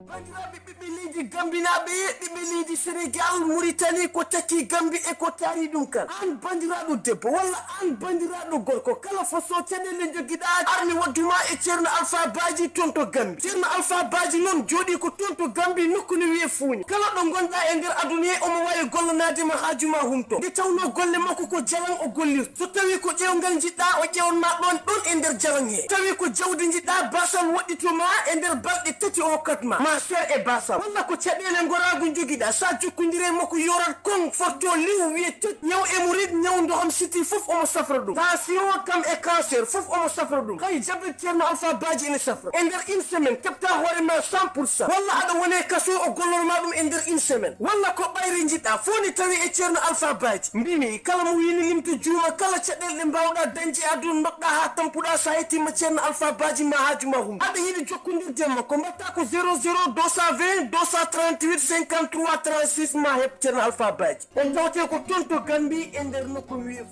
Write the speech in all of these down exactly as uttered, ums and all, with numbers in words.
Bandiraɓe ɓiɓɓe leydi Gambinaaɓe, ɓiɓɓe leydi Senegal, Muritani, ko takki Gambi e ko taari ɗum kan. An bandiraɗo debbo walla an bandiraɗo gorko, kala façon caɗeele jogiɗa, armi wadduma e Ceerno Alfa Baaji toon to Gambi. Ceerno Alfa Baaji noon jooɗi ko toon to Gambi, nokku no wiye Fuuña. Kala ɗo gonɗa e nder aduna he, omo wawi gollanaade ma haaju ma humto. Nde tawno golle makko ko jalan o gollirta. So tawi ko ƴeewngal njiɗɗa, o ƴeewan ma ɗon, ɗon e nder jalan he. Tawi ko jawdi njiɗɗa, basal woɗɗito ma, e nder balɗe tati o hokkat ma. Ma seer e basal. Walla ko caɗeele ngoraagu njogiɗa, sa jokkondire makko yorat kon forto liw wiye tët. Ñaw hémorroïde, ñaw ndoham siti fof omo safra ɗum. Tension kam e cancer fof omo safra ɗum. Hay jabet Ceerno Alfa Baaji ene safra. E nder une semaine, keɓta hoore ma cent pour cent. Walla aɗa wone kaso, o gollor ma ɗum e nder une semaine. Walla ko ɓayri njiɗɗa, fof ne tawi e Ceerno Alfa Baaji. Mbimi, kala mo wini limto juuma, kala caɗeele ɗe mbawɗa dañde e aduna, nokɗa ha tampuɗa, sa yettima Ceerno Alfa Baaji ma haaju ma humto. Aɗa yiɗi jokkondirde e makko, mbatta ko zéro zéro deux cent vingt deux cent trente-huit cinquante-trois trente-six, ma heɓ Ceerno Alfa Baaji. O tawte ko toon to Gambi e nder nokku wiye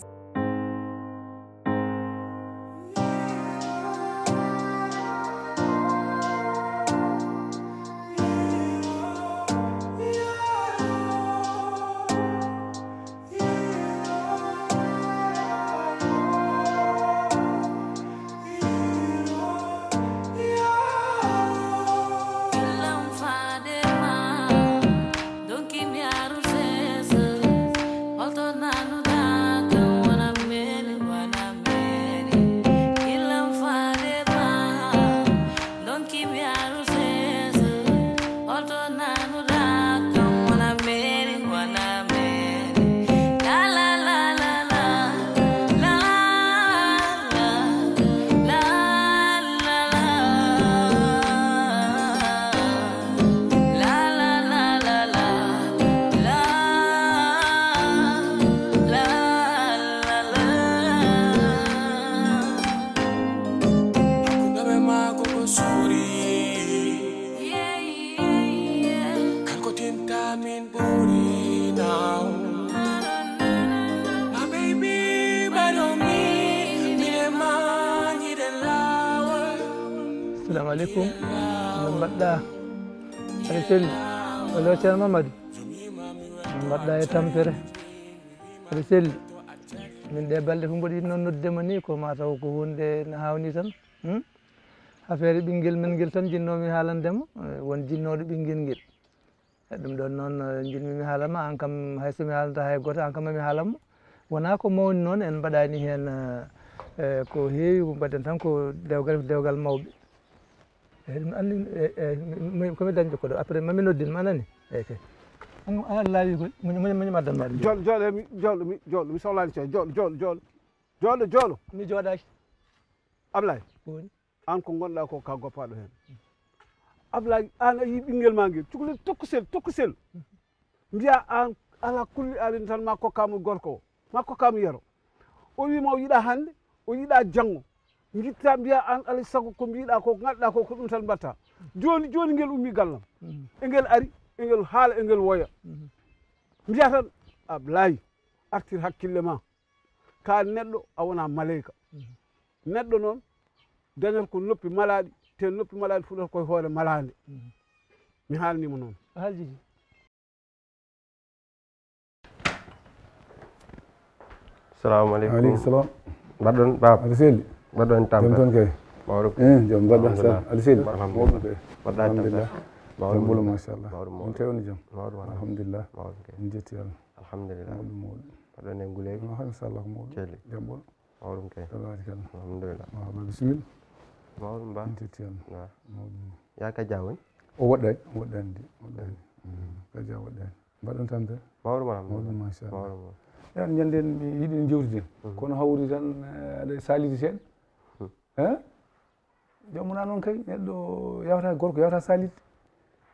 Assalamu aleykum. No mbaɗɗa? Aɗa selli? Walla Ceerno Mamadou? No mbaɗɗa e tampere? Aɗa selli? Min ɗe balɗe fof mboɗo yiɗno noddude ma ni, ko ma taw ko hunde na hawni tan. Hmm? Affaire ɓinngel men ngel tan jinnoomi haalande ma, eh, won jinnooɗo ɓinngel ngel. E ɗum ɗon noon, eh, njiɗmi mi haala ma, aan kam hay so mi haalanta hay gooto, aan kam mami haalan mo. Wonaa ko mawni noon, en mbaɗaani heen, eh, eh, ko heewi, ko mbaɗen tan ko dewgal, dewgal mawɓe. Eyi, ɗum anndi, eh, eh, mi, ko mi dañde ko ɗo, après mami noddin ma, a nani? Eyi kay. An, an laawi koy, muñ, muñ, muñ maddan ma ɗum. Jool, jool, mi, jool, mi, jool, mi sohlaani coy, jool, jool, jool. Jool, jool. Mi jooɗaaki. Ablaye. Ko woni? Aan ko ngonɗaa ko, ka goppaaɗo heen. Ablaye, aan a yii ɓinngel maa ngel, cukalel tokkusel, tokkusel. Mbiyaa aan, alaa kulli aalin tan, ma kokkaa mo gorko o, ma kokkaa mo yero. O wii ma o yiɗaa hannde, o yiɗaa janngo. Ngittaa mbiyaa aan, alaa sago ko mbiiɗaa ko, ko ngaɗɗaa ko, ko ɗum tan mbaɗtaa. Jooni, jooni ngel ummii gallam. E ngel ari, e ngel haala, e ngel woya. Mbiyaa tan, Ablaye, artir hakkille maa. Ka neɗɗo, a wonaa maleyka. Neɗɗo noon, dañata ko noppi malaaɗi, te noppi malaaɗi fuɗata koye hoore malaande. Mi haalnii mo noon. A haalji. Salamu aleykum. Aleykum salam. Mbaɗɗon, Baba? Aɗa selli? Mbaɗɗon tampa? Jam tan kay. Mawɗo ko? Eh, jam mbaɗɗa. Alhamdulillah. Aɗa selli? Alhamdulillah. Mawɗum kay. Mbaɗɗa tampa? Alhamdulillah. Mawɗum. Jam ɓolo, machallah. Mawɗum, mawɗum. On tewni jam? Mawɗum, alhamdulillah. Mawɗum kay. En jetti Allah. Alhamdulillah. Mawɗum, mawɗum. Mbaɗɗon e nguleyki? Ah, machallah, ko mawɗum. Celli. Jam ɓolo. Mawɗum kay. Tabarikalla. Alhamdulillah. Mawɗum, bisimilla. Mawɗum, Ba? En jetti Allah. Mawɗum. Yaa Kaja woni? O woɗɗaani, o woɗɗaani de, o woɗɗaani. Mm, Kaja woɗɗaani. Mbaɗɗon tampere? Mawɗum, alhamdulillah. Mawɗum, machallah. Mawɗum, mawɗum. Yan ñande en mi yiɗi en jewtiden. Mhm. Kono hawri tan, eh, aɗa saaliti seeɗa. Mhm. Eh? Joom wona noon kay, neɗɗo yawta gorko, yawta saaliti.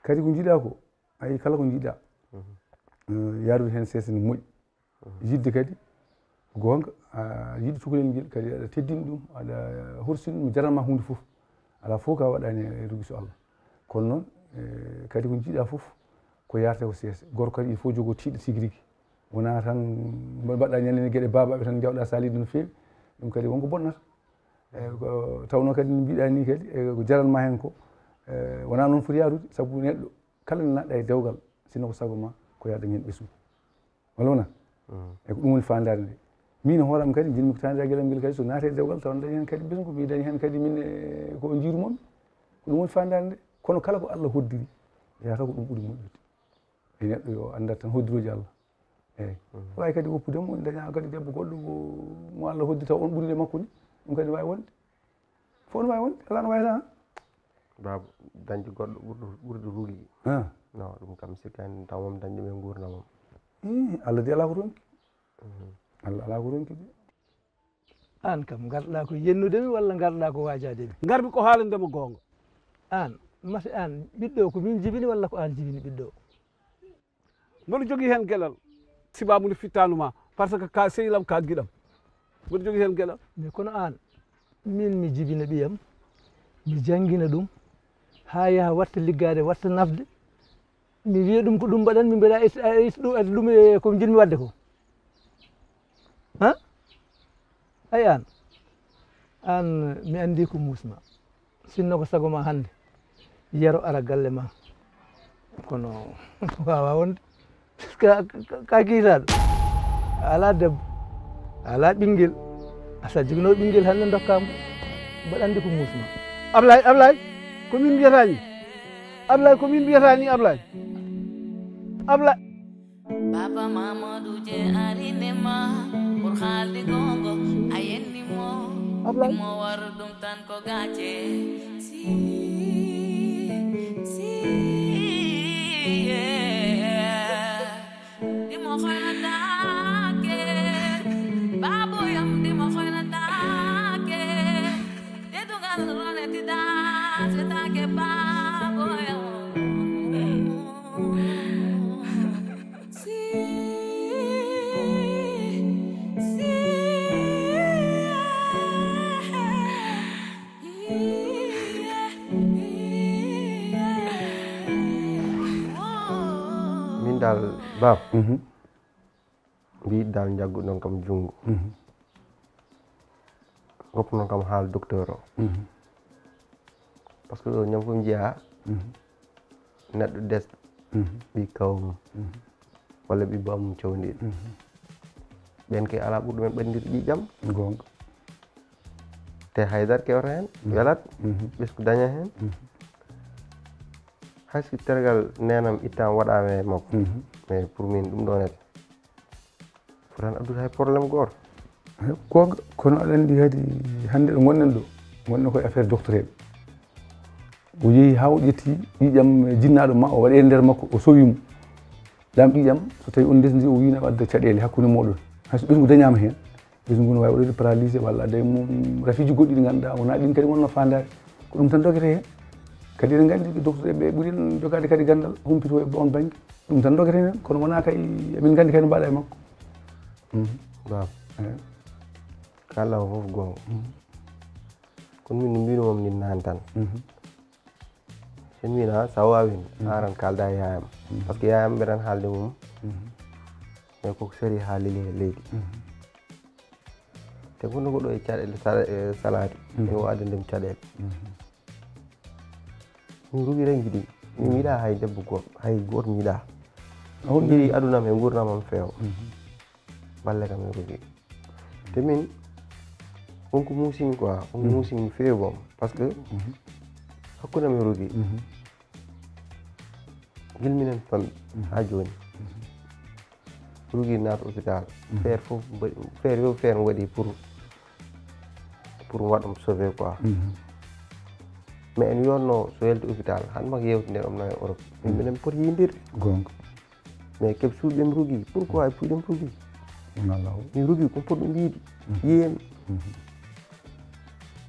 Kadi ko njiɗa ko, ayi kala ko njiɗa. Mhm. Eh, yarude heen seesa ne moƴƴi. Yiɗde kadi ko goonga, a yiɗi cukalel ngel kadi aɗa teddini ɗum, aɗa horsini ɗum, jarama huunde fof. Alaa fof ka waɗaani e rugisu Allah. Kono noon, eh, kadi ko njiɗa fof ko yarate ko seesa. Gorko kadi il faut jogo tiiɗa tigi rigi. Wonaa tan mbaɗa ñande ne geɗe baabaaɓe tan njawɗa saalide no feewi. Ɗum kadi wonko bonnata. Eyi, ko tawno kadi no mbiɗa ni kadi, e ko jaranma hen ko, Eh, wonaa noon foti yaarude, sabu neɗɗo kala ne naatɗa e dewgal, sinno ko sago ma, ko yo a dañ heen ɓesngu. Walla wonaa? Mm. Eyi, ko ɗum woni faandaare nde. Miin e hoore am kadi, njiɗmi ko taaniraagal am ngel kadi, so naata e dewgal, tawa mi daña heen kadi ɓesngu, mi daña heen kadi min, eh, ko o njiiru mon. Ko ɗum woni faandaare nde. Kono kala ko Allah hoddiri, yahata ko ɗum ɓuri moƴƴude. E neɗɗo yo anndat tan hoddirooji Allah. Eeyi. Mm. Waawi kadi woppude mo, daña kadi debbo goɗɗo mo, mo Allah hoddi taw on ɓuri nde makko ni. Ɗum kadi ne waawi wonde. Fof ne waawi wonde, alaa no waawata. Baaba, dañde goɗɗo ɓurɗo, ɓurɗo ruugi. Ah. Non, ɗum kam sikkaani taw mom dañde men nguurndam mom. Eh, Allah de alaa ko ronki. Mhm. Allah alaa ko ronki de. Aan kam, ngarɗaa ko yennude mi walla ngarɗaa ko waajaade mi? Ngarmi ko haalande mo goonga. Aan, masi aan, ɓiɗɗo o ko min jibini walla ko aan jibini ɓiɗɗo o? Mboɗo jogii heen geɗal. Sibaabu nde fittaandu ma, par ce que ka sehil am, ka giɗam. Mboɗo jogii heen geɗal. Mais kono aan, min mi jibina ɓiyam, mi janngina ɗum, haa yaha watta liggaade, watta nafde. Mi wiya ɗum ko ɗum mbaɗan, mi mbiɗa es-, a es-, ɗum, adi ɗum e ko njiɗmi waɗde ko. Ha? Ay aan, aan mi anndi ko muusma. Sinno ko sago ma hannde, Yero ara galle ma. Kono waawaa wonde. Ka, ka, ka kiitaaɗo. A alaa debbo. A alaa ɓinngel. A sa joginoo ɓinngel hannde ndokkaa mo. Mbaɗa anndi ko muusma. Ablaye, Ablaye, ko min mbiyata ni. Ablaye, ko min mbiyata ni, Ablaye. Ablaye. Baba Mamadou Dieng arine ma pour haalde goonga, a yenni mo. Ablaye. Mo war ɗum tan ko gaace. Si, si, yeah. Ɗi mo hoynataake. Baboyam, ɗi mo hoynataake. Teddungal ronetida, setaake baboyam. Si, si, yeah, yeah, yeah. Min dal, Bab. Mhm. Mbiɗ dal njagguɗon kam junngo. Mhm. Goppunon kam haal docteur o. Mhm. Par ce que ɗo ñam fof njiya, mhm, neɗɗo des, mhm, ɓi kawmum, mhm, walla ɓi bamum cawdiɗo. Mhm. Ɓen kay alaa ɓurɗo men ɓaddir ƴiƴam. Goonga. Te haydara kewata heen, mhm, welat, mhm, ɓesngu daña heen. Mhm. Hay si tergal neenam ittaama waɗaama e makko. Mhm. Mais pour min ɗum ɗo nete. Fotaani addude hay problème gooto. Goonga, kono aɗa anndi kadi hannde ɗo ngonɗen ɗo, ngonɗen koye affaire doctoreeɓe. O yehi haa o ƴetti ƴiƴam jinnaaɗo ma, o waɗi e nder makko, o sowi mo. Lam ƴiƴam, so tawi on ndesdi, o wiina wadde caɗeele hakkunde mooɗon. Hay so ɓesngu dañaama heen, ɓesngu no waawi waɗude paralysé walla aday mum rafiiji goɗɗi ɗi ngannduɗaa wonaa ɗin kadi wonno faandaare. Ko ɗum tan dogete heen. Kadi eɗen nganndi ko docteur ɓe ɓuri en jogaade kadi ganndal humpito e on bannge. Ɗum tan dogete heen, kono wonaa kay emin nganndi kadi no mbaɗa e makko. Mhm. Baba. Eyi. Kala o fof goonga. Mhm. Kono min no mbino mom nin naan tan. Mhm. Sen mbina sa waawin, mhm, aran kalda e yaayam. Mhm. Par ce que yaayam mbeɗan haalde mum. Mhm. Mais koko sari haalili e leydi. Mhm. Te gonno goɗɗo e caɗeele sala-, e salaade, mhm, ene waɗa ndem caɗeele. Mhm. Min rugi rengi ɗi. Min, mhm, yiɗa hay debbo gooto, hay gooto mi yiɗa. A woni, yiɗi aduna am e nguurndam am feewa. Mhm. Balle kam e rugi. Te min, on ko muusimi quoi, on ko, mhm, muusimi feewi bom. Par ce que, mhm, hakkunde am e rugi. Mhm. Gila minen famɗi, mhm, haa jooni. Mhm. Rugi naata hôpital. Mhm. Feere fof mbaɗi, feere yo feere waɗi pour, pour waɗa mo sauver quoi. Mhm. Mais en yonno so yalti hôpital, han mak yewtinde ɗum no e Europe. Min, mhm, minen poti yindirde. Goonga. Mais keɓ suuɗi ɗem rugi. Pourquoi e puɗi ɗem rugi? Wona law. Mi rugi ko poɗɗo mbiidi. Mhm. Yeemi. Mhm.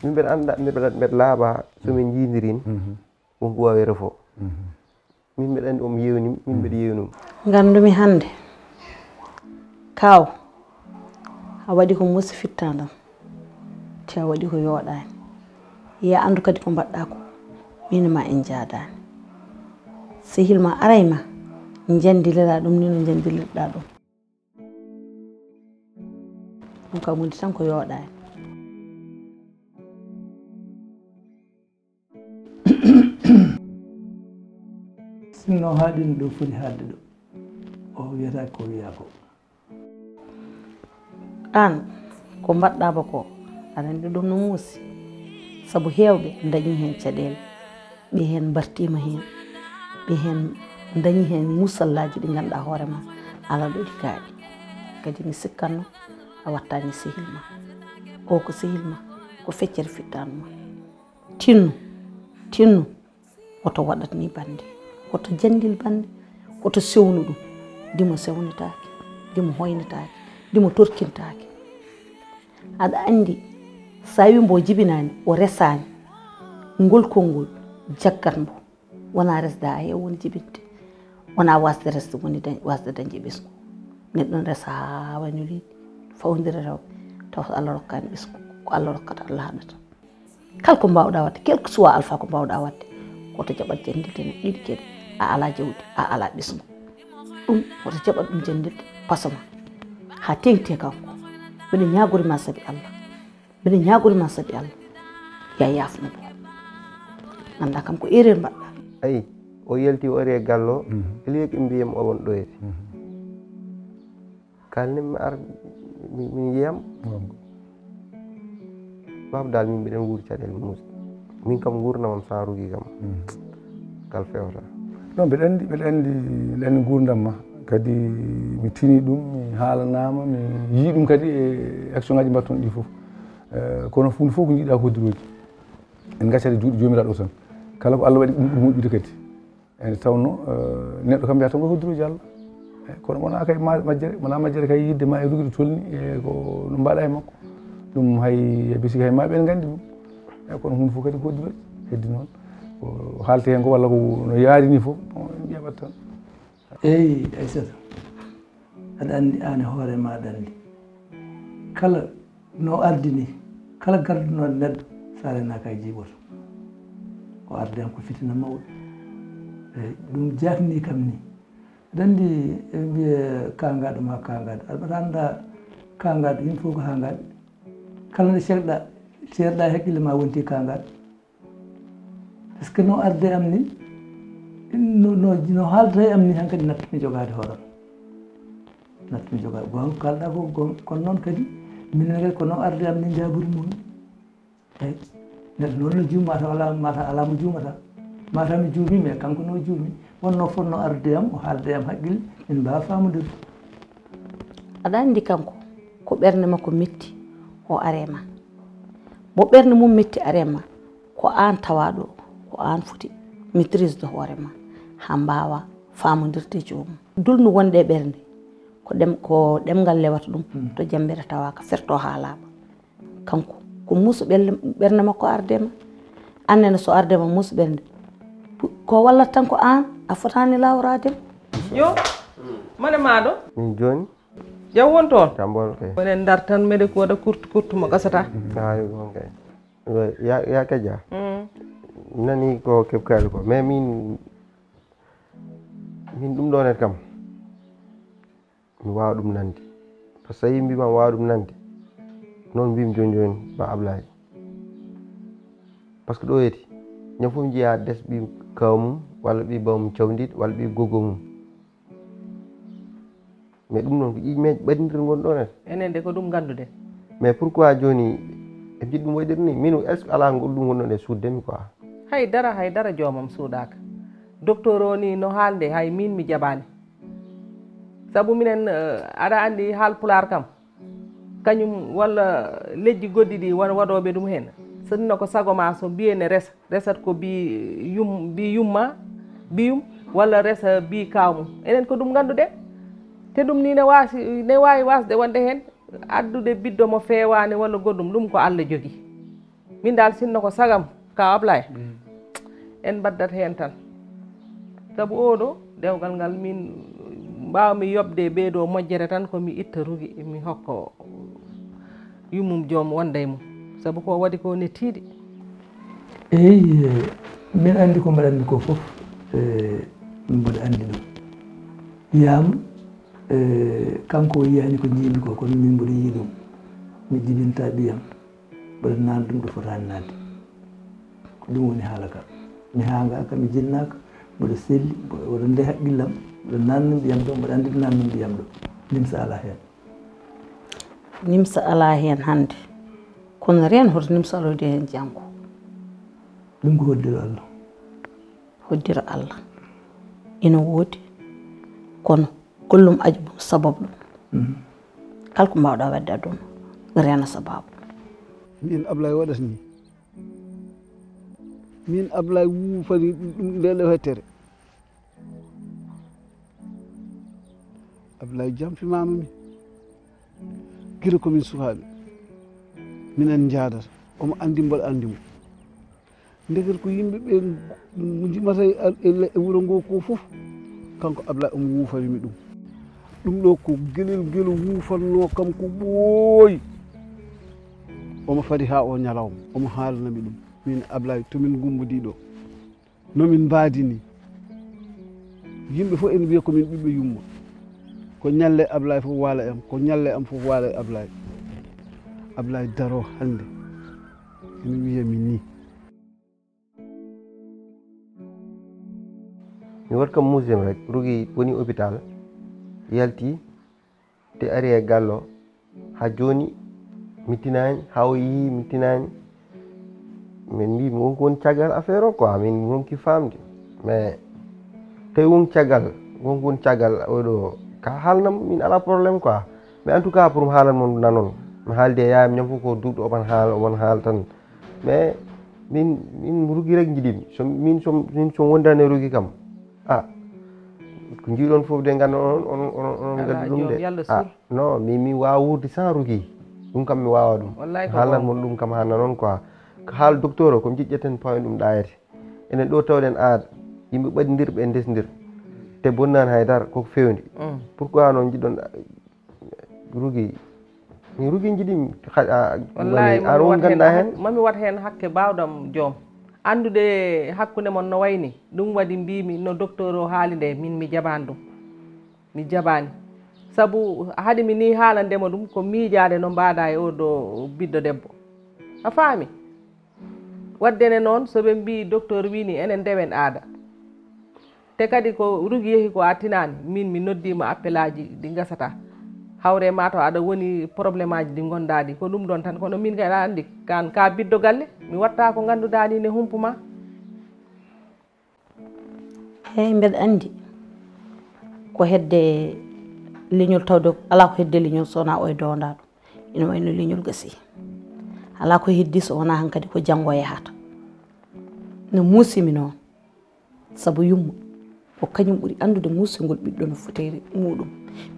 Min mbeɗa annda, mbeɗa, mbeɗa laaɓa so min njiidirin. Mhm. Wonko waawere fof. Mhm. Min mbeɗa anndi omo yeewni, min mbeɗa yeewnum. Ngarndumi hannde. Kaaw, a waɗi ko muusi fittaandam. Te a waɗi ko yooɗaani. Yo a anndu kadi ko mbaɗɗaa ko. Min ma en njaadaani. Sehil ma aray ma, njandilira ɗum ni no njandilirɗaa ɗum. Ɗum kam woni tan ko yooɗaani. No haaɗino ɗo foti haaɗde ɗo. O wiyata ko wiya ko. Aan, ko mbaɗɗaama ko, aɗa anndi ɗum no muusi. Sabu heewɓe ndañii heen caɗeele, ɓe heen mbartiima heen, ɓe heen ndañii heen muusallaaji ɗi ngannduɗaa hoore ma alaa ɗo ɗi kaaɗi. Kadi mi sikkanno a wattaani sehil ma. O ko sehil ma, ko feccere fittaandu ma. Tinno, tinno. Hoto waɗat ni bannde, hoto janndil bannde, hoto sewnu ɗum. Dimo sewnetaake, dimo hoynetaake, dimo torkintaake. Aɗa anndi, so a wii mbo jibinaani, o resaani, ngol konngol jaggat mbo. Wonaa resde haa heewa woni jibinde, wonaa waasde resde woni wasde dañde ɓesngu. Neɗɗo ne resa haa wañolii, fawndira rewɓe, taw so Allah rokkaani ɓesngu, ko Allah rokkata Allah haɗata. Kala ko mbaawɗaa waɗde, quel que soit alpha ko mbaawɗaa waɗde, woto jaɓat janndilde neɗɗo ɗiɗi geɗe. A alaa jawdi, a alaa ɓesngu. Ɗum woto jaɓat ɗum janndilde pasama haa teeŋti e kanko. Mbiɗa ñaagori ma sabi Allah. Mbiɗa ñaagori ma sabi Allah. Ya yaafno ko. Nganndaa kam ko erreur mbaɗɗaa. Ayi, o yalti o ari e gallo. Eliyo ɓe mbiyi mo oɗon ɗoyde. Kalni mi ar min yiyam. Baaba dal min mbiɗen wuuri caɗeele muusɗe. Min kam nguurndamam sans Rougui kam ngal fewata. Non, mbeɗa anndi mbeɗa anndi mbeɗa anndi nguurndam ma. Kadi mi tini ɗum, mi haalanaama, mi yii ɗum kadi e action ngaji mbatton ɗi fof. Kono huunde fof ko njiɗa ko hoddirooji. En ngaccata e juuɗe joomiraaɗo o tan. Kala ko Allah waɗi ko ɗum ɓuri moƴƴude kadi. Ene tawnoo neɗɗo kam mbiyata tan ko hoddirooji Allah. Kono wonaa kay majjere, wonaa majjere kay yidde ma e Rougui ɗo tolni e ko no mbaɗa e makko. Ɗum hay e bisiki hay ma ɓen nganndi ɗum. Eyi kono huunde fof kadi ko hoddirooji. Heddi noon ko haalti heen ko walla ko no yaari ni fof, en ƴeeɓat tan. Eyi Aissata, aɗa anndi aan e hoore ma aɗa anndi kala no ardi ni, kala gardunooɗo neɗɗo so a renaaka a jiiɓoto. O ardi am ko fitina mawɗo. Eyi ɗum jaakni kam ni. Aɗa anndi eɓe mbiya kaangaaɗo ma kaangaaɗo, aɗa annda kaangaaɗo yimɓe fof ko haangaaɓe. Kala nde ceerɗa, ceerɗa e hakkille ma wonti kaangaaɗo. Par ce que no arde am ni, no no no haalda e am ni hankadi nattumi jogaade hooram. Nattumi jogaade gonga ko kalɗa ko gonga kono noon kadi minen kadi ko no arde am ni jaaburi mum. Eyi neɗɗo noon no juum mataw ala mataw ala mo juumata. Mataw mi juumi mais kanko no juumi wonno fotno arde am o haalda e am haqqille min mbawa famodirde. Aɗa anndi kanko ko ɓernde makko metti o are ma. Mo ɓernde mum metti are ma ko aan tawaɗo ko aan foti maîtrisde hoore ma haa mbaawa faamondirde e joomum. Dulndu wonde e ɓernde ko ɗem ko ɗemngal lewata ɗum to jammbere tawaaka ferto haa laaɓa. Kanko ko muuso ɓernde makko arde ma. Aan neene so arde ma muuso ɓernde ko wallata tan ko aan a fotaani lawraade mo. Yo mane maaɗo. Min jooni. Jam won toon. Jam won kay. Onen ndar tan mede ko waɗa kurtu kurtu mo gasata. Hayi won kay. Ya ya kaja. Nani ko kebkaali ko mais min min ɗum ɗo net kam mi waawa ɗum nande par ce que so tawi mbima mi waawa ɗum nande noon mbimi joni joni ba Ablaye par ce que ɗo yeeti ñam fof njiya des ɓi kaw mum walla ɓi baw mum cawdit walla ɓi gogo mum mais ɗum noon ko ƴiƴmeeje ɓadindir ngonɗon en enen de ko ɗum ngannduɗen mais pourquoi jooni e mbiɗ ɗum wayɗir ni min est ce que alaa ngol ɗum wonɗon e suuddemi quoi hay dara hay dara joomam suuɗaaka docteur o ni no haalde hay min mi jaɓaani sabu minen aɗa anndi haal pulaar kam kañum walla leƴƴi goɗɗi ɗi won waɗooɓe ɗum heen sinno ko sago ma so mbiye ne resa resat ko bi yum bi yumma biyum walla resa bi kaaw mum enen ko ɗum ngannduɗen te ɗum ni ne waasi ne waawi waasde wonde heen addude biddo mo feewaani walla goɗɗum ɗum ko Allah jogi min dal sinno ko sagam ka Ablaye en mbaddat heen tan sabu oɗo dewgal ngal min mbaawmi yoɓde e ɓeeɗo moƴƴere tan ko mi itta Rougui mi hokka yummum joom wonda e mum sabu ko waɗi ko ne tiiɗi eyi min anndi ko mbaɗanmi ko fof mboɗo anndi ɗum yiyam kanko o yiyani ko njimi ko kono min mboɗo yii ɗum mi jibinta ɓiyam mboɗo naan ɗum ɗo fotani naatde ko ɗum woni haala ka mi haangaka mi jinnaaka Mboɗo selli, mboɗo, mboɗo nde haqqillam, mboɗo nanni ndiyam ɗo, mboɗo anndi ɗo nanni ndiyam ɗo. Nimsa alaa heen. Nimsa alaa heen hannde. Kono reen hoto nimsa alaa heen janngo. Ɗum ko hoddiro Allah. Hoddiro Allah. Ina woodi, kono gollum ajo mum sababu ɗum. Mhm. Kala ko mbaawɗaa waɗde aduna, reena sababu. Min Ablaye waɗata ni. Min Ablaye wuufani ɗum nde ɗo hettere. Ablaye jamfimaama min. Gila ko min sukaaɓe. Minen njaadata. Omo anndi mboɗo anndi mo. Ndeket ko yimɓe ɓe njimata e, e, e wuro ngo ko fof, kanko Ablaye omo wuufani mi ɗum. Ɗum ɗo ko gelel ngel wuufanno kam ko ɓooyi. Omo fadi haa o ñalawma, omo haalana mi ɗum. Min Ablaye, to min ngummodii ɗo, no min mbaadi ni. Yimɓe fof ene mbiya ko min ɓiɓɓe yumma. Ko ñalle Ablaye fof waala e am, ko ñalle am fof waala e Ablaye. Ablaye daro hannde ene wiya mi ni. Mi waɗi kam muusem rek, Rugi woni hôpital, yalti, te ari e gallo, haa jooni mi tinaani, haa o yii mi tinaani. Min mbii mi wonko woni caggal affaire o quoi, min ronki faamde. Mais tawi won caggal, wonko woni caggal oɗo ka haalnam, min alaa problème quoi. Mais en tout cas pour mi haalan mon nanon, mi haaldi e yaayam ñam fof ko duuɓi oman haala, oman haala tan. Mais min, min Rugi rek njiɗimi. So min, so min, so wondani Rugi kam. Ah. Ko njiɗon fof de nganndu onon, onon, onon, onon ngaddu ɗum de. Ah, non, mi, mi waawa wuurde sans Rugi. Ɗum kam mi waawa ɗum. Haalan mon ɗum kam haala noon quoi. Ko haal docteur o, ko jiɗƴeten pawen ɗum ɗaayete. Enen ɗo tawɗen aada. Yimɓe ɓadindirɓe e ndesndir. Te bonnani haydara, koko fewndi. Pourquoi noon njiɗɗon Rugi, mi Rugi njiɗimi. Wallahi, an won ganda hen. Mami wat hen hakke bawɗam joom. Andude hakkunde mon no wayni, ɗum waɗi mbimi no docteur o haali nde, min mi jaɓani ɗum. Mi jaɓani. Sabu haɗi mi ni haalande mo ɗum ko miijaade no mbaada e o ɗo ɓiɗɗo debbo. A faami? Waɗde ne noon, so ɓe mbii docteur wii nii, enen ndewen aada. Te kadi ko Rugi yehi ko a tinaani, min mi noddiima appelaaji ɗi ngasataa. Hawre ma to aɗa woni problème aji ɗi ngondaa ɗi, ko ɗum ɗoon tan. Kono min kay aɗa anndi, kaan ka biddo galle, mi watta ko ngannduɗaa nii ne humpu ma. Eey, mbeɗa anndi ko hedde leñol tawde alaa ko hedde leñol so wonaa oye doondaaɗo. Ina wayno leñol gasi. Alaa ko heddi so wonaa hankadi ko janngo yahata. No muusimi noon, sabu yumma ko kañum ɓuri anndude muusingol ɓiɗɗo no fotiri muuɗum.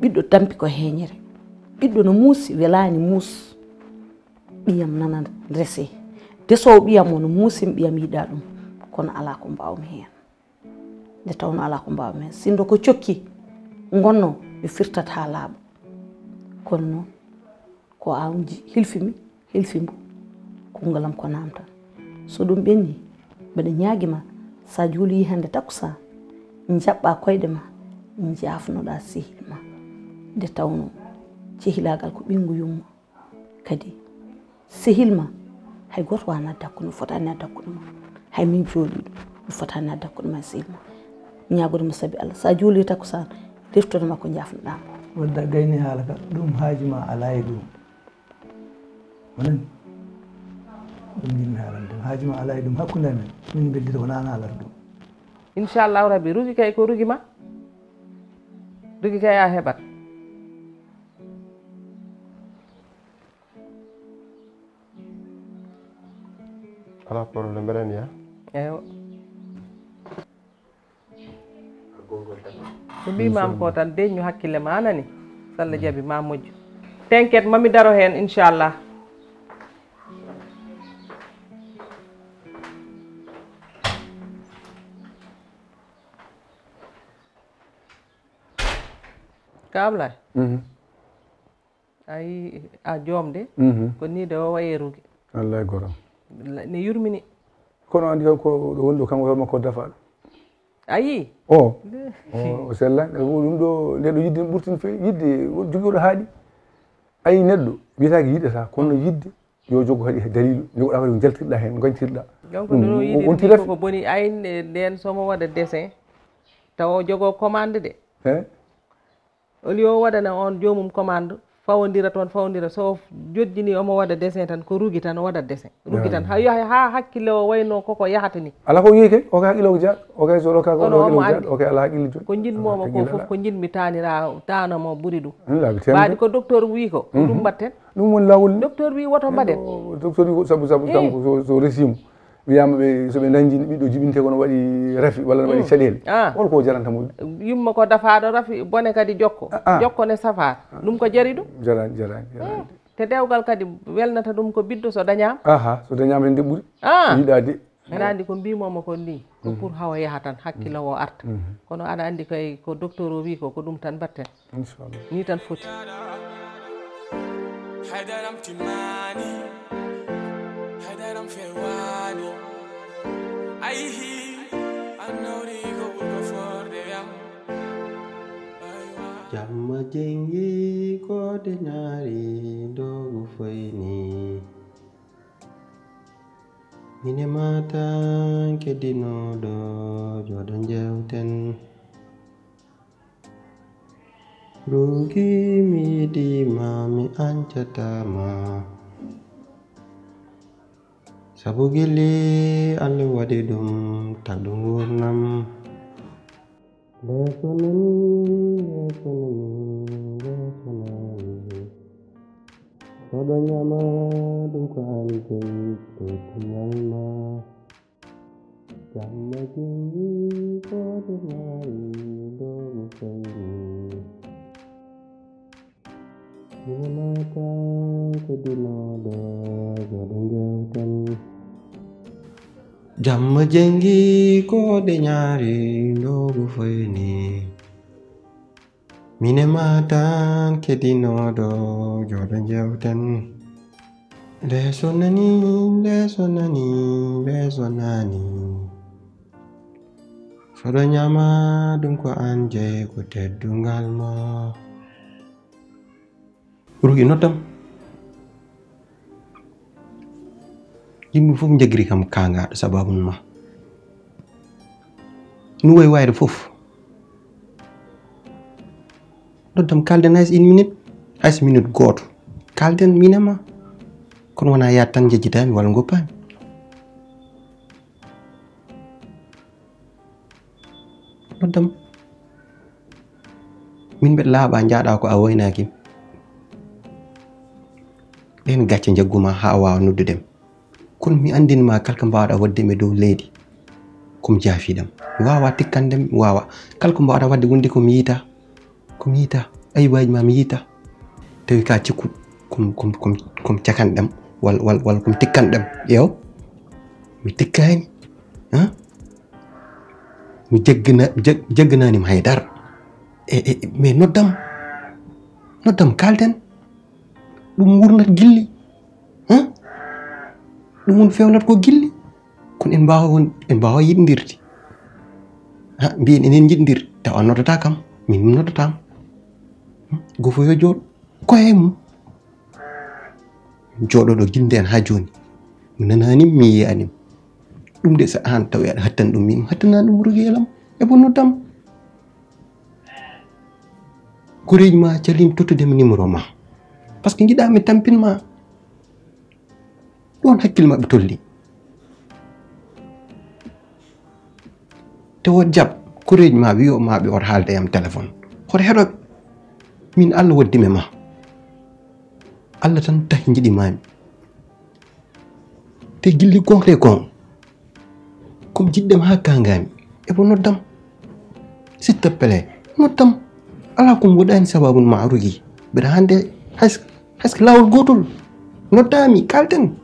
Ɓiɗɗo tampi ko heeñere. Ɓiɗɗo no muusi welaani muus. Ɓiyam nana rese. Desoowo ɓiyam o no muusimi ɓiyam yiɗaa ɗum. Kono alaa ko mbaawmi heen. Nde tawnoo alaa ko mbaawmi heen. Sinndo ko cokki ngonnoo mi firtat haa laaɓa. Kono noon ko a hilfi mi, hilfi mbo, konngol am ko naamtal. So ɗum ɓenni, mbeɗa ñaagi ma, so a juulii hannde takkusaan, njaɓɓaa koyɗe ma, njaafnoɗaa sehil ma. Nde tawnoo cehilaagal ko ɓinngu yumma. Kadi sehil ma, hay gooto waawaa naatde hakkunde, mi fotaani naatde hakkunde ma. Hay miin jooɗiiɗo, mi fotaani naatde hakkunde ma e sehil ma. Ñaagoto ma sabi Allah, so a juulii takkusaan, reftoto ma ko njaafnoɗaa ma. Wadda gayni haala ka, ɗum haaju ma alaa e ɗum. Onon? Ɗum njiɗmi haalande ma. Haaju ma alaa e ɗum hakkunde amen. Min mbeldirii ko nana haalata ɗum. Inchallahu rabbi, Rugi kay ko Rugi ma. Rugi kay a heɓat. Alaa problème, mbeɗa anndi ya. Eywa. Ko mbimam ko tan, deññu hakkille ma, a nani? So Allah jaɓi ma moƴƴu. T'inquiète, mami daro heen, inchallah. Ka Ablaye? A yii a joom de. Ko nii de o wayi e Rugi. Wallay goram. Ne yurmini. Kono anndi tan ko ɗo woni ɗo kanko hoore makko dafaaɗo. A yii? O. O sella ɗum ɗo nde ɗo yidde ɓurtin fewi yidde jogiiɗo haaɗi. A yii neɗɗo wiyetaake yiɗata kono yidde yo jogo haɗi daliilu jogoɗa kadi ko jaltirɗa heen goñtirɗa. Donc ɗum ɗo yiɗi wonti rafi ko boni ay nden somo waɗa dessin. Tawa o jogoo commande de. Eh? Au lieu o waɗana on joomum commande, fawondira toon, fawondira. So o jojjini, omo waɗa dessin tan, ko Rugi tan o waɗat dessin. Rugi tan. Haa yaha, haa hakkille o wayno koko yahata ni. Ala ko yehi kay, o kay hakkille o ko jaaɗo, o kay so ɗo ka ko Kono ɗo omo hakkille o ko andi jaaɗo, o kay ala hakkille jooni. Ko njiɗ momo ko fof, ko njiɗmi taanira, taanamo ɓuri ɗum. Laabi teemedere. Mbaadi ko docteur wi ko, ko ɗum mbaɗten. Ɗum woni laawol ni. Docteur wi woto mbaɗen. Docteur wi ko sabu, sabu, sabu so, so resimo. Wiyaama ɓe, so ɓe dañjii ɓiɗɗo jibintee kono waɗi rafi walla no waɗi caɗeele. Ah. Hol ko jaranta mo? Yumma ko dafaaɗo rafi, bone kadi jokko. Ah, ah. Jokko ne safaa. Ɗum ko jari ɗum? Jaraani, jaraani, jaraani. Hmm. Te dewgal kadi welnata ɗum ko biddo so dañaama. Aha, so dañaama heen de ɓuri. Ah. Yiɗaade. Aɗa anndi ko mbimomo kon ni, ko pour hawa yaha tan, hakkilo o arta. Mhm. Kono aɗa anndi kay ko docteur o wi ko, ko ɗum tan mbatten. Inchallah. Ni tan foti. Haydaram timmani, haydaram fewani. Ayihi, annori ko ɓurɗo forde yam. Aywa. Jamma jengi ko de ñaari dogu foyni. Mine mata kedinooɗo jooɗo njewten. Rugi mi yiɗima mi ancatama. Sabu gili Allah waɗi ɗum tagɗo ngurnam. Leeso nani, leeso nani, leeso nani. Soɗo ñama ɗum ko an jeyi teddungal ma. Jamma jingi ko de mari dogu fayni. Mine mata ko dinoɗo joɗo jewten. Jamma jengi ko de ñaari dogu fayni. Mine mata kedinoɗo joɗo jewten. Leeso nani, leeso nani, leeso nani. Soɗo ñama ɗum ko an jeyi ko teddungal ma. Rugi noddam. Yimɓe fof njagiri kam kangaɗo sababu ma. No wayi wayde fof. Noddam kalden hay so une minute, hay so minute gooto. Kalden minema. Kono wona yaat tan njejjitami walla ngoppami. Noddam. Min mbeɗa laaɓa njaaɗa ko a waynaaki. Ɗen gacce njagguma haa a waawa noddude mi. Kono mi anndin ma kala ko mbaawɗa waɗde mi e dow leydi. Ko mi jaafiiɗam. Mi waawa tikkande mi waawa. Kala ko mbaawɗa waɗde wonde ko mi yiita. Ko mi yiita. Ayibaaji ma mi yiita. Tawi ka cikku ko mi, ko mi, ko mi, ko mi cakanɗam walla, walla, walla ko mi tikkanɗam. Eyo. Mi tikkaani. Ha? Mi jaggana-, jag-, jagganaani mi haydara. E, e, mais noddam. Noddam kalden. Ɗum wurnat gilli. Ha? Ɗum won fewnat ko gilli. Kono en mbaawa won, en mbaawa yiɗndirde. Ha, mbiyen enen njiɗndir. Tawa a noddata kam. Min mi noddata ma. Hmm? Gofo yo jooɗo. Ko e mum. Jooɗoɗo gilli nden haa jooni. Mi nanaani mi, mi yiyaani mo. Ɗum de so aan tawi aɗa hattani ɗum, min mi hattanaani ɗum Rugi Elam. E bo noddam. Koreeji ma calin tottude mi numéro ma. Parce que njiɗa mi tampin ma. Ɗon hakkille maɓɓe tolni. Te wo jaɓ, koreeji ma wiyo ma ɓe wota haalde e am téléphone. Hoto heɗoɓe. Min Allah waddi mi e ma. Allah tan tahi njiɗi mami. Te gilli gonɗe gon. Ko mi jiɗɗam haa kangami. E bo noddam. S'il te plaît, noddam. Ala ko mi waɗani sababu ma Rugi. Mbeɗa hande hay, hay ko laawol gootol. Noddami, kalten.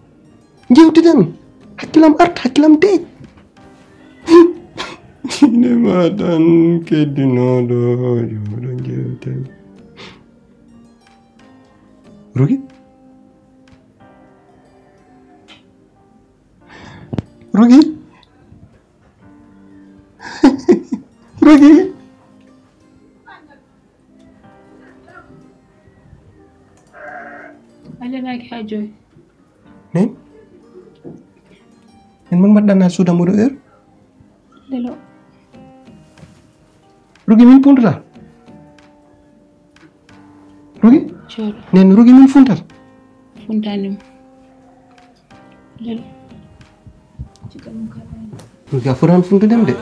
Jewtiden. Hakkilam art, hakkilam deej. Ine ma tan keddinoɗo, jooɗo jewten. Rugi? Rugi? Rugi? A lenaaki haa jooni. Min? Min mon mbaɗɗa na suuda mboɗo heure? Lelo. Rugi min puntata. Rugi? Sure. Nen rugi min funtata. Funtani mo. Lel. Rugi a fotan funtude mo de.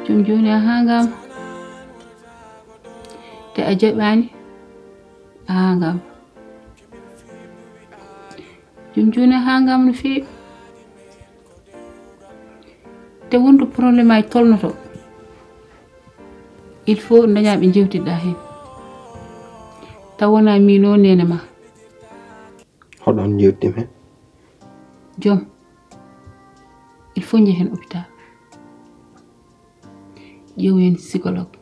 Jom joni a hangam. Te a jaɓani a hangam. Jom joni a hangam no fewi. Te wonto problème aji tolnoto. Il faut daña ɓe jewtiɗa hen. Taw wona min o nene ma. Hoɗon jewtim hen? Jom. Il faut jehen hôpital. Ƴeewen psychologue.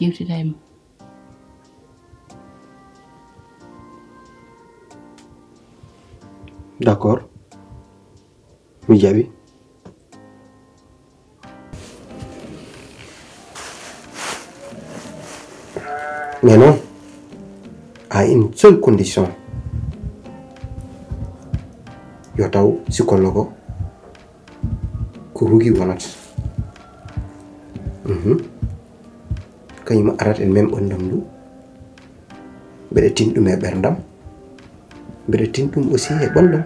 Jewtida e mum. D'accord. Mi jaɓi. Mais non, à une seule condition. Yo taw psychologue o ko Rugi wonata. Mhm. Kañum arata en même ɓanndam ndu. Mbeɗa tin ɗum e ɓerndam. Mbeɗa tin ɗum aussi e ɓanndam.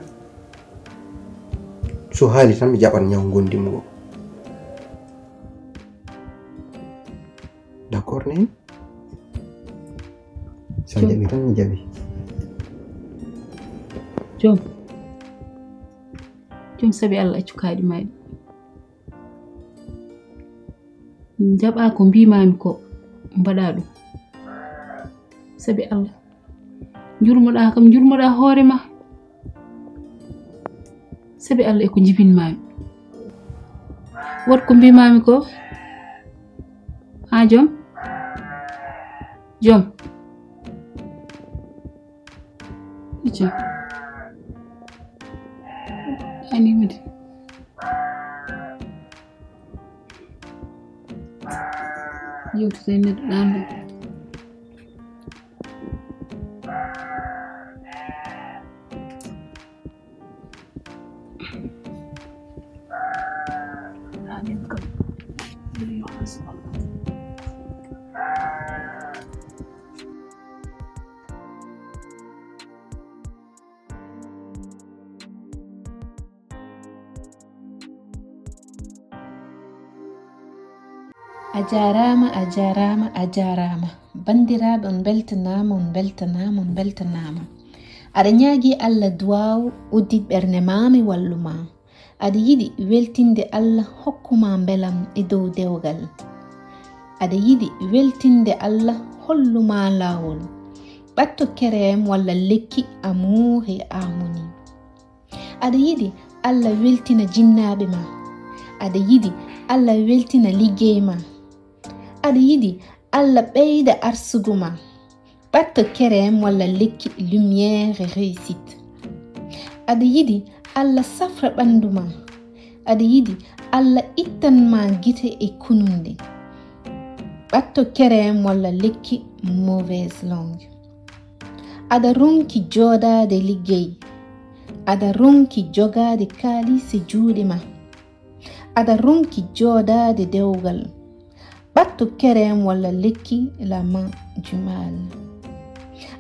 So haali tan mi jaɓan ñaw ngondim ngo. D'accord ne? So a Jom. Jaɓi tan mi jaɓi. Jom. Jom sabi Allah accu kaaɗi maaɗi. Jaɓa ko mbimami ko mbaɗa ɗum. Sabi Allah. Jurmoɗa kam, jurmoɗa hoore ma. Sabi Allah e ko jibinmami. Wat ko mbimami ko. Ha jom? Jom. Jom. Ani wudi. Yewtata e neɗɗo ɗan ɗo. A jaaraama, a jaaraama, a jaaraama. Banndiraaɓe, on mbeltanaama, on mbeltanaama, on mbeltanaama. Aɗa ñaagii Allah duwaaw, uddit ɓernde maa, mi wallu ma. Aɗa yiɗi weltinde Allah, hokku ma mbelam e dow dewgal. Aɗa yiɗi weltinde Allah, hollu ma laawol. Ɓatto kerem walla lekki Amour et Harmonie. Aɗa yiɗi Allah weltina jinnaaɓe ma. Aɗa yiɗi Allah weltina liggey ma. Aɗa yiɗi Allah ɓeyda arsugu ma. Ɓatto kerem walla lekki Lumière et Réussite. Aɗa yiɗi Allah safra ɓanndu ma. Aɗa yiɗi Allah ittan ma gite e kununde. Ɓatto kerem walla lekki Mauvaise Langue. Aɗa ronki jooɗaade liggey. Aɗa ronki jogaade kaalis e juuɗe ma. Aɗa ronki jooɗaade dewgal. Ɓatto kerem walla lekki La Main du Mal.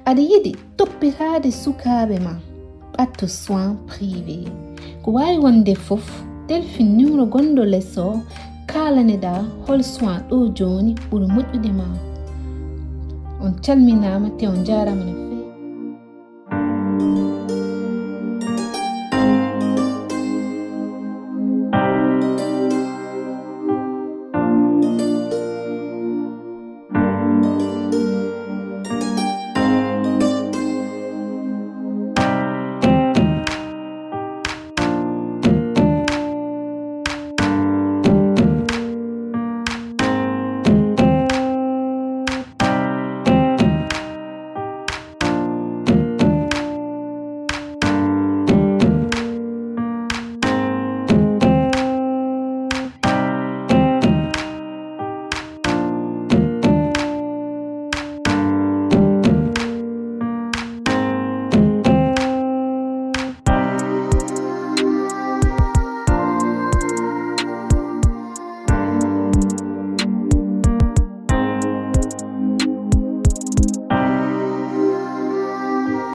Aɗa yiɗi toppitaade sukaaɓe ma. Ɓatto soin privé. Ko waawi wonde fof, telfin numéro gonɗo les o, kaalaneɗaa hol soin ɗo jooni ɓuri moƴƴude ma. On calminaama te on njaaraama no